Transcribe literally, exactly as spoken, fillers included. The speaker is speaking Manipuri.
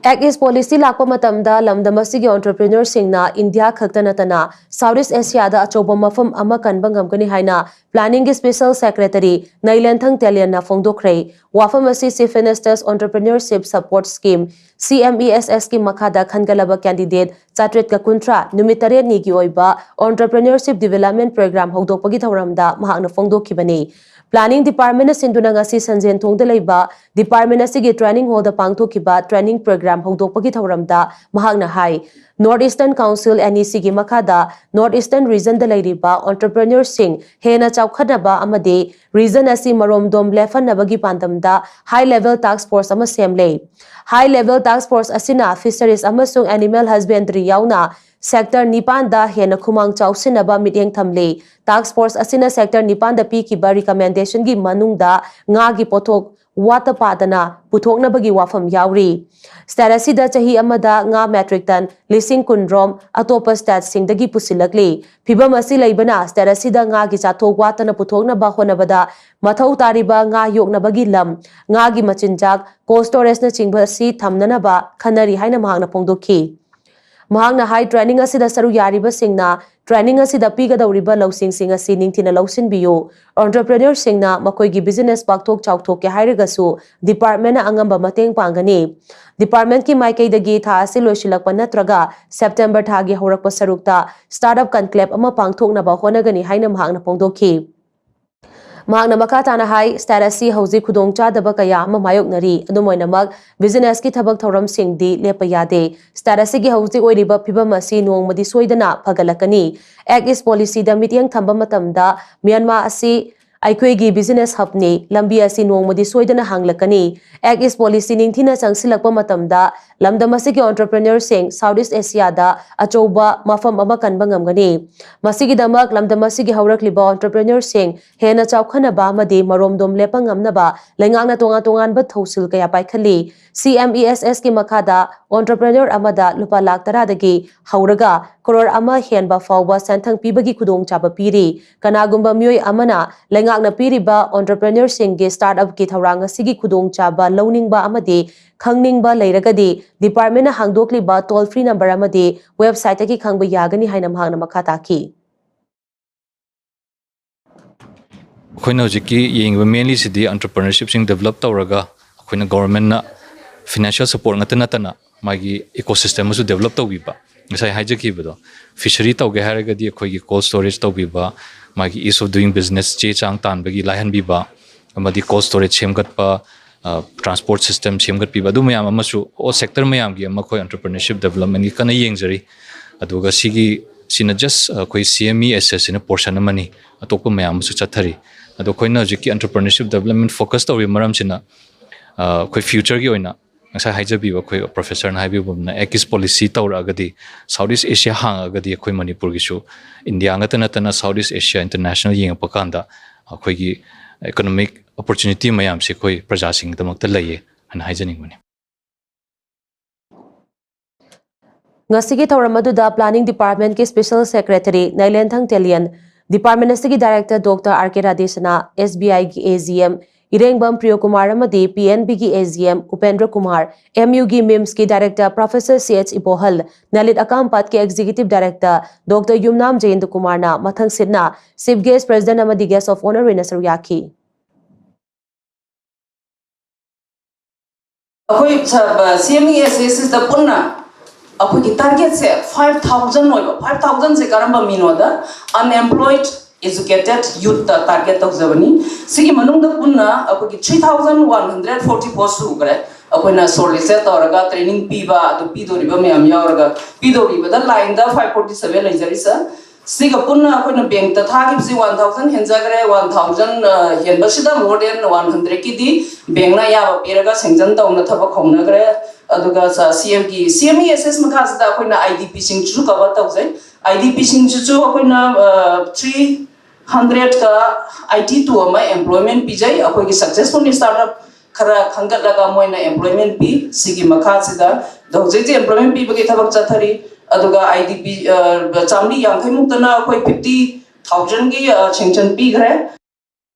Act East Policy ꯂꯥꯛꯄ ꯃꯇꯝꯗ ꯂꯝꯗꯝ ꯑꯁꯤꯒꯤ entrepreneurꯁꯤꯡꯅ ꯏꯟꯗꯤꯌꯥ ꯈꯛꯇ ꯅꯠꯇꯅ South East Asiaꯗ ꯑꯆꯧꯕ ꯃꯐꯝ ꯑꯃ ꯀꯟꯕ ꯉꯝꯒꯅꯤ ꯍꯥꯏꯅ Planningꯒꯤ Special Secretary ꯅꯩꯂꯦꯟꯊꯪ ꯇꯦꯂꯤꯌꯟꯅ ꯐꯣꯡꯗꯣꯛꯈ꯭ꯔꯦ꯫ ꯋꯥꯐꯝ ꯑꯁꯤ Chief Minister's Entrepreneurship Support Scheme, CMESSꯀꯤ ꯃꯈꯥꯗ ꯈꯟꯒꯠꯂꯕ candidate ꯆꯥꯇ꯭ꯔꯦꯠꯀ ꯀꯨꯟꯊ꯭ꯔꯥ ꯅꯨꯃꯤꯠ ꯇꯔꯦꯠꯅꯤꯒꯤ ꯑꯣꯏꯕ Entrepreneurship Development Program ꯍꯧꯗꯣꯛꯄꯒꯤ ꯊꯧꯔꯝꯗ ꯃꯍꯥꯛꯅ ꯐꯣꯡꯗꯣꯛꯈꯤꯕꯅꯤ꯫ Planning Departmentꯅ ꯁꯤꯟꯗꯨꯅ ꯉꯁꯤ ꯁꯟꯖꯦꯟ ꯊꯣꯡꯗ ꯂꯩꯕ department ꯑꯁꯤꯒꯤ training hallꯗ ꯄꯥꯡꯊꯣꯛꯈꯤꯕ training program ꯍꯧꯗꯣꯛꯄꯒꯤ ꯊꯧꯔꯝꯗ ꯃꯍꯥꯛꯅ ꯍꯥꯏ, North Eastern Council, NECꯒꯤ ꯃꯈꯥꯗ North Eastern Regionꯗ ꯂꯩꯔꯤꯕ entrepreneurꯁꯤꯡ ꯍꯦꯟꯅ ꯆꯥꯎꯈꯠꯅꯕ ꯑꯃꯗꯤ region ꯑꯁꯤ ꯃꯔꯣꯝꯗꯣꯝ ꯂꯦꯞꯍꯟꯅꯕꯒꯤ ꯄꯥꯟꯗꯝꯗ high level task force ꯑꯃ ꯁꯦꯝꯂꯦ꯫ High level task force ꯑꯁꯤꯅ fisheries ꯑꯃꯁꯨꯡ animal husbandry ꯌꯥꯎꯅ sector ꯅꯤꯄꯥꯟꯗ ꯍꯦꯟꯅ ꯈꯨꯃꯥꯡ ꯆꯥꯎꯁꯤꯟꯅꯕ ꯃꯤꯠꯌꯦꯡ ꯊꯝꯂꯤ꯫ Task force ꯑꯁꯤꯅ sector ꯅꯤꯄꯥꯟꯗ ꯄꯤꯈꯤꯕ recommendationꯒꯤ ꯃꯅꯨꯡꯗ ꯉꯥꯒꯤ ꯄꯣꯠꯊꯣꯛ ꯋꯥꯠꯇ ꯄꯥꯗꯅ ꯄꯨꯊꯣꯛꯅꯕꯒꯤ ꯋꯥꯐꯝ ꯌꯥꯎꯔꯤ꯫ State ꯑꯁꯤꯗ ꯆꯍꯤ ꯑꯃꯗ ꯉꯥ metric ton ꯂꯤꯁꯤꯡ ꯀꯨꯟꯔꯣꯝ ꯑꯇꯣꯞꯄ stateꯁꯤꯡꯗꯒꯤ ꯄꯨꯁꯤꯜꯂꯛꯂꯤ꯫ ꯐꯤꯚꯝ ꯑꯁꯤ ꯂꯩꯕꯅ state ꯑꯁꯤꯗ ꯉꯥꯒꯤ ꯆꯥꯊꯣꯛ ꯋꯥꯠꯇꯅ ꯄꯨꯊꯣꯛꯅꯕ ꯍꯣꯠꯅꯕꯗ ꯃꯊꯧ ꯇꯥꯔꯤꯕ ꯉꯥ ꯌꯣꯛꯅꯕꯒꯤ ꯂꯝ, ꯉꯥꯒꯤ ꯃꯆꯤꯟꯖꯥꯛ, cold storageꯅꯆꯤꯡꯕ ꯑꯁꯤ ꯊꯝꯅꯅꯕ ꯈꯟꯅꯔꯤ ꯍꯥꯏꯅ ꯃꯍꯥꯛꯅ ꯐꯣꯡꯗꯣꯛꯈꯤ꯫ ꯃꯍꯥꯛꯅ ꯍꯥꯏ, training ꯑꯁꯤꯗ ꯁꯔꯨꯛ ꯌꯥꯔꯤꯕꯁꯤꯡꯅ training ꯑꯁꯤꯗ ꯄꯤꯒꯗꯧꯔꯤꯕ ꯂꯧꯁꯤꯡꯁꯤꯡ ꯑꯁꯤ ꯅꯤꯡꯊꯤꯅ ꯂꯧꯁꯤꯟꯕꯤꯌꯨ꯫ Entrepreneurꯁꯤꯡꯅ ꯃꯈꯣꯏꯒꯤ business ꯄꯥꯛꯊꯣꯛ ꯆꯥꯎꯊꯣꯛꯀꯦ ꯍꯥꯏꯔꯒꯁꯨ departmentꯅ ꯑꯉꯝꯕ ꯃꯇꯦꯡ ꯄꯥꯡꯒꯅꯤ꯫ Departmentꯀꯤ ꯃꯥꯏꯀꯩꯗꯒꯤ ꯊꯥ ꯑꯁꯤ ꯂꯣꯏꯁꯤꯜꯂꯛꯄ ꯅꯠꯇ꯭ꯔꯒ September ꯊꯥꯒꯤ ꯍꯧꯔꯛꯄ ꯁꯔꯨꯛꯇ startup conclave ꯑꯃ ꯄꯥꯡꯊꯣꯛꯅꯕ ꯍꯣꯠꯅꯒꯅꯤ ꯍꯥꯏꯅ ꯃꯍꯥꯛꯅ ꯐꯣꯡꯗꯣꯛꯈꯤ꯫ ꯃꯍꯥꯛꯅ ꯃꯈꯥ ꯇꯥꯅ ꯍꯥꯏ, state ꯑꯁꯤ ꯍꯧꯖꯤꯛ ꯈꯨꯗꯣꯡꯆꯥꯗꯕ ꯀꯌꯥ ꯑꯃ ꯃꯥꯌꯣꯛꯅꯔꯤ꯫ ꯑꯗꯨꯝ ꯑꯣꯏꯅꯃꯛ, businessꯀꯤ ꯊꯕꯛ ꯊꯧꯔꯝꯁꯤꯡꯗꯤ ꯂꯦꯞꯄ ꯌꯥꯗꯦ꯫ State ꯑꯁꯤꯒꯤ ꯍꯧꯖꯤꯛ ꯑꯣꯏꯔꯤꯕ ꯐꯤꯚꯝ ꯑꯁꯤ ꯅꯣꯡꯃꯗꯤ ꯁꯣꯏꯗꯅ ꯐꯒꯠꯂꯛꯀꯅꯤ꯫ Act East Policyꯗ ꯃꯤꯠꯌꯦꯡ ꯊꯝꯕ ꯃꯇꯝꯗ ꯃ꯭ꯌꯥꯟꯃꯥꯔ ꯑꯁꯤ ꯑꯩꯈꯣꯏꯒꯤ business hubꯅꯤ꯫ ꯂꯝꯕꯤ ꯑꯁꯤ ꯅꯣꯡꯃꯗꯤ ꯁꯣꯏꯗꯅ ꯍꯥꯡꯂꯛꯀꯅꯤ꯫ Act East Policy ꯅꯤꯡꯊꯤꯅ ꯆꯪꯁꯤꯜꯂꯛꯄ ꯃꯇꯝꯗ ꯂꯝꯗꯝ ꯑꯁꯤꯒꯤ entrepreneurꯁꯤꯡ South East Asiaꯗ ꯑꯆꯧꯕ ꯃꯐꯝ ꯑꯃ ꯀꯟꯕ ꯉꯝꯒꯅꯤ꯫ ꯃꯁꯤꯒꯤꯗꯃꯛ ꯂꯝꯗꯝ ꯑꯁꯤꯒꯤ ꯍꯧꯔꯛꯂꯤꯕ entrepreneurꯁꯤꯡ ꯍꯦꯟꯅ ꯆꯥꯎꯈꯠꯅꯕ ꯑꯃꯗꯤ ꯃꯔꯣꯝꯗꯣꯝ ꯂꯦꯞꯄ ꯉꯝꯅꯕ ꯂꯩꯉꯥꯛꯅ ꯇꯣꯉꯥꯟ ꯇꯣꯉꯥꯟꯕ ꯊꯧꯁꯤꯜ ꯀꯌꯥ ꯄꯥꯏꯈꯠꯂꯤ꯫ CMESSꯀꯤ ꯃꯈꯥꯗ entrepreneur ꯑꯃꯗ ꯂꯨꯄꯥ ꯂꯥꯈ ꯇꯔꯥꯗꯒꯤ ꯍꯧꯔꯒ ꯀ꯭ꯔꯣꯔ ꯑꯃ ꯍꯦꯟꯕ ꯐꯥꯎꯕ ꯁꯦꯟꯊꯪ ꯄꯤꯕꯒꯤ ꯈꯨꯗꯣꯡꯆꯥꯕ ꯄꯤꯔꯤ꯫ ꯀꯅꯥꯒꯨꯝꯕ ꯃꯤꯑꯣꯏ ꯑꯃꯅ ꯂꯩꯉꯥꯛ ꯃꯍꯥꯛꯅ ꯄꯤꯔꯤꯕ entrepreneurꯁꯤꯡꯒꯤ startupꯀꯤ ꯊꯧꯔꯥꯡ ꯑꯁꯤꯒꯤ ꯈꯨꯗꯣꯡꯆꯥꯕ ꯂꯧꯅꯤꯡꯕ ꯑꯃꯗꯤ ꯈꯪꯅꯤꯡꯕ ꯂꯩꯔꯒꯗꯤ departmentꯅ ꯍꯥꯡꯗꯣꯛꯂꯤꯕ toll free number ꯑꯃꯗꯤ websiteꯇꯒꯤ ꯈꯪꯕ ꯌꯥꯒꯅꯤ ꯍꯥꯏꯅ ꯃꯍꯥꯛꯅ ꯃꯈꯥ ꯇꯥꯈꯤ꯫ ꯑꯩꯈꯣꯏꯅ ꯍꯧꯖꯤꯛꯀꯤ ꯌꯦꯡꯉꯤꯕ mainlyꯁꯤꯗꯤ entrepreneurshipꯁꯤꯡ develop ꯇꯧꯔꯒ ꯑꯩꯈꯣꯏꯅ governmentꯅ financial support ꯉꯥꯛꯇ ꯅꯠꯇꯅ ꯃꯥꯒꯤ ecosystem ꯑꯃꯁꯨ develop ꯇꯧꯕꯤꯕ, ꯉꯁꯥꯏ ꯍꯥꯏꯖꯈꯤꯕꯗꯣ, fishery ꯇꯧꯒꯦ ꯍꯥꯏꯔꯒꯗꯤ ꯑꯩꯈꯣꯏꯒꯤ cold storage ꯇꯧꯕꯤꯕ, ꯃꯥꯒꯤ ease of doing business ꯆꯦ ꯆꯥꯡ ꯇꯥꯟꯕꯒꯤ ꯂꯥꯏꯍꯟꯕꯤꯕ, ꯑꯃꯗꯤ cold storage ꯁꯦꯝꯒꯠꯄ, transport system ꯁꯦꯝꯒꯠꯄꯤꯕ, ꯑꯗꯨ ꯃꯌꯥꯝ ꯑꯃꯁꯨ all sector ꯃꯌꯥꯝꯒꯤ ꯑꯃ ꯑꯩꯈꯣꯏ entrepreneurship developmentꯀꯤ ꯀꯟꯅ ꯌꯦꯡꯖꯔꯤ꯫ ꯑꯗꯨꯒ ꯁꯤꯒꯤ ꯁꯤꯅ just ꯑꯩꯈꯣꯏ CMESS ꯁꯤꯅ portion ꯑꯃꯅꯤ, ꯑꯇꯣꯞꯄ ꯃꯌꯥꯝ ꯑꯃꯁꯨ ꯆꯠꯊꯔꯤ꯫ ꯑꯗꯣ ꯑꯩꯈꯣꯏꯅ ꯍꯧꯖꯤꯛꯀꯤ entrepreneurship development focus ꯇꯧꯔꯤꯕ ꯃꯔꯝꯁꯤꯅ ꯑꯩꯈꯣꯏ futureꯒꯤ ꯑꯣꯏꯅ ꯉꯁꯥꯏ ꯍꯥꯏꯖꯕꯤꯕ ꯑꯩꯈꯣꯏ professorꯅ ꯍꯥꯏꯕꯤꯕꯒꯨꯝꯅ ACIS policy ꯇꯧꯔꯛꯑꯒꯗꯤ, South East Asia ꯍꯥꯡꯉꯒꯗꯤ ꯑꯩꯈꯣꯏ ꯃꯅꯤꯄꯨꯔꯒꯤꯁꯨ India ꯉꯥꯛꯇ ꯅꯠꯇꯅ South East Asia international ꯌꯦꯡꯉꯛꯄ ꯀꯥꯟꯗ ꯑꯩꯈꯣꯏꯒꯤ economic opportunity ꯃꯌꯥꯝꯁꯦ ꯑꯩꯈꯣꯏ ꯄ꯭ꯔꯖꯥꯁꯤꯡꯒꯤꯗꯃꯛꯇ ꯂꯩꯌꯦ ꯍꯥꯏꯅ ꯍꯥꯏꯖꯅꯤꯡꯕꯅꯤ꯫ ꯉꯁꯤꯒꯤ ꯊꯧꯔꯝ ꯑꯗꯨꯗ planning departmentꯀꯤ special secretary ꯅꯩꯂꯦꯟꯊꯪ ꯇꯦꯂꯤꯌꯟ, department ꯑꯁꯤꯒꯤ director Doctor R K ꯔꯥꯙꯦꯁꯅꯥ, SBIꯒꯤ AGM ꯏꯔꯦꯡꯕꯝ Priyokumar ꯑꯃꯗꯤ PNBꯒꯤ AGM Upendra Kumar, MUꯒꯤ MIMSꯀꯤ director professor C H ꯏꯕꯣꯍꯜ, ꯅꯂꯤꯠ ꯑꯀꯥꯝꯄꯥꯠꯀꯤ executive director Doctor ꯌꯨꯝꯅꯥꯝ ꯖꯌꯦꯟꯗ ꯀꯨꯃꯥꯔꯅ ꯃꯊꯪꯁꯤꯠꯅ chief guest, president ꯑꯃꯗꯤ guest of honour ꯑꯣꯏꯅ ꯁꯔꯨꯛ ꯌꯥꯈꯤ꯫ ꯑꯩꯈꯣꯏ CMESSꯗ ꯄꯨꯟꯅ ꯑꯩꯈꯣꯏꯒꯤ targetꯁꯦ five thousand ꯑꯣꯏꯕ꯫ Five thousandꯁꯦ ꯀꯔꯝꯕ ꯃꯤꯅꯣꯗ? Unemployed educated youthꯇ target ꯇꯧꯖꯕꯅꯤ꯫ ꯁꯤꯒꯤ ꯃꯅꯨꯡꯗ ꯄꯨꯟꯅ ꯑꯩꯈꯣꯏꯒꯤ three thousand one hundred forty four ꯁꯨꯈ꯭ꯔꯦ꯫ ꯑꯩꯈꯣꯏꯅ shortlist ꯇꯧꯔꯒ training ꯄꯤꯕ, ꯑꯗꯨ ꯄꯤꯗꯧꯔꯤꯕ ꯃꯌꯥꯝ ꯌꯥꯎꯔꯒ ꯄꯤꯗꯧꯔꯤꯕꯗ lineꯗ five forty seven ꯂꯩꯖꯔꯤ sir꯫ ꯁꯤꯒ ꯄꯨꯟꯅ ꯑꯩꯈꯣꯏꯅ bankꯇ ꯊꯥꯈꯤꯕꯁꯤ one thousand ꯍꯦꯟꯖꯈ꯭ꯔꯦ꯫ One thousand ꯍꯦꯟꯕꯁꯤꯗ more than one hundredꯀꯤꯗꯤ bankꯅ ꯑꯌꯥꯕ ꯄꯤꯔꯒ sanction ꯇꯧꯅ ꯊꯕꯛ ꯍꯧꯅꯈ꯭ꯔꯦ꯫ ꯑꯗꯨꯒ CMꯒꯤ CMESS ꯃꯈꯥꯁꯤꯗ ꯑꯩꯈꯣꯏꯅ IDPꯁꯤꯡꯁꯨ cover ꯇꯧꯖꯩ꯫ IDPꯁꯤꯡꯁꯤꯁꯨ ꯑꯩꯈꯣꯏꯅ three hundredꯀ eighty two ꯑꯃ employment ꯄꯤꯖꯩ꯫ ꯑꯩꯈꯣꯏꯒꯤ successful startup ꯈꯔ ꯈꯟꯒꯠꯂꯒ ꯃꯣꯏꯅ employment ꯄꯤ꯫ ꯁꯤꯒꯤ ꯃꯈꯥꯁꯤꯗ ꯑꯗꯣ ꯍꯧꯖꯤꯛ ꯍꯧꯖꯤꯛ employment ꯄꯤꯕꯒꯤ ꯊꯕꯛ ꯆꯠꯊꯔꯤ꯫ ꯑꯗꯨꯒ IDP ꯆꯥꯃꯔꯤ ꯌꯥꯡꯈꯩ ꯃꯨꯛꯇꯅ ꯑꯩꯈꯣꯏ fifty thousandꯒꯤ sanction ꯄꯤꯈ꯭ꯔꯦ꯫